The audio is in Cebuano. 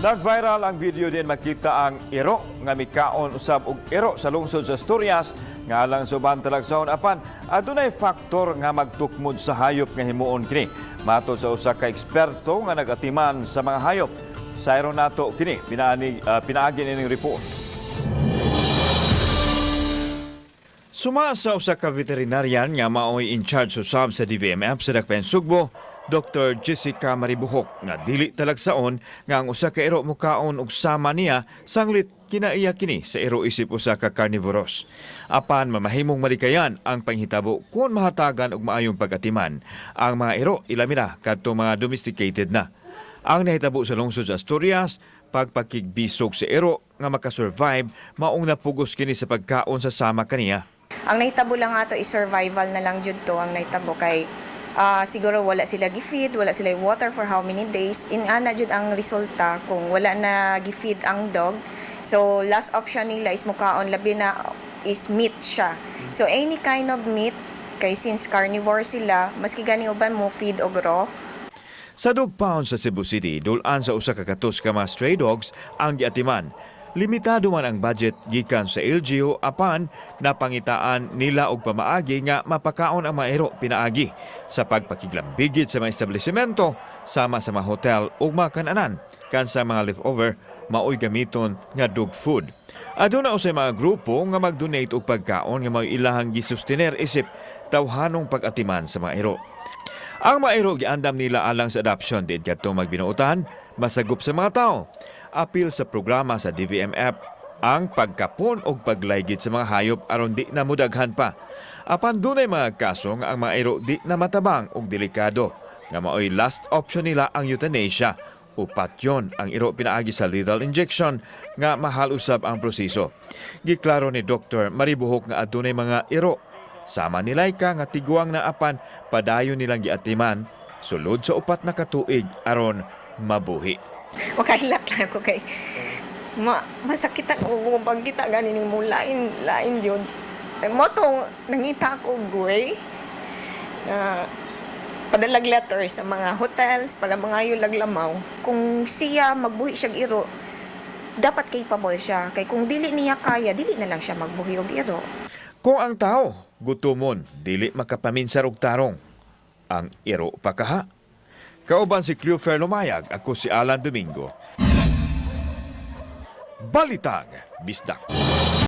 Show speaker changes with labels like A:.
A: Nag-viral ang video din makita ang iro nga mikaon usab og iro sa lungsod sa Asturias nga alang sa uban talagsaon, apan adunay faktor nga magtukmod sa hayop nga himuon kini. Matod sa usa ka eksperto nga nagatiman sa mga hayop. Sayron nato kini pinaagi nining report. Suma sa usa ka veterinarian nga maoy in charge usab sa DVMF sa Dakbayan Sugbo, Dr. Jessica Maribuhok, nga dili talagsaon nga ang usa ka iro mukaon og sama niya sanglit kinaiya kini sa iro isip usa ka carnivorous. Apan mamahimong malikayan ang panghitabo kung mahatagan og maayong pagatiman ang mga iro, ilami na kadto mga domesticated na. Ang nahitabo sa lungsod sa Asturias, pagpakigbisog sa iro nga makasurvive, maong napugos kini sa pagkaon sa sama kaniya.
B: Ang nahitabo lang ato is survival na lang jud to ang nahitabo kay siguro wala sila gi-feed, wala sila water for how many days. In ana jud ang resulta kung wala na gi-feed ang dog. So last option nila is mukaon, labi na is meat siya. So any kind of meat kay since carnivore sila, maski gani uban mo feed og raw.
A: Sa dog pound sa Cebu City, dulan sa 100 ka mga stray dogs ang giatiman. Limitado man ang budget gikan sa LGU, apan napangitaan nila og pamaagi nga mapakaon ang mga iro pinaagi sa pagpakiglambigit sa mga establishmento sama sa mga hotel ug mga kananan kan sa mga leftover maoy gamiton nga dog food. Aduna usay mga grupo nga mag-donate og pagkaon nga maoy ilahang gisustener isip tawhanong pag-atiman sa mga iro. Ang mga iro giandam nila alang sa adoption din kadto magbinuotan, masagop sa mga tao. Apil sa programa sa DVMF ang pagkapon og paglaygit sa mga hayop aron di na mudaghan pa. Apan dunay mga kaso nga ang mga iro di na matabang og delikado nga maoy last option nila ang euthanasia o patyon ang iro pinaagi sa lethal injection nga mahal usab ang proseso. Giklaro ni Dr. Maribuhok nga adunay mga iro sama ni Laika nga tiguang na, apan padayon nilang giatiman sulod sa 4 na ka tuig aron mabuhi.
B: Makahilak lang ako kay masakitan ko kung pagkita gani ni mo, lain lain jud. Eh, mo tong nangita ko og way na padalag letters sa mga hotels para mangayo laglamaw. Kung siya magbuhi siya iro, dapat capable siya. Kay kung dili niya kaya, dili na lang siya magbuhi og iro.
A: Kung ang tao gutomon, dili makapaminsar og tarong. Ang iro pa kaha? Kauban si Cleofer Lumayag, ako si Alan Domingo. Balitang Bisdak.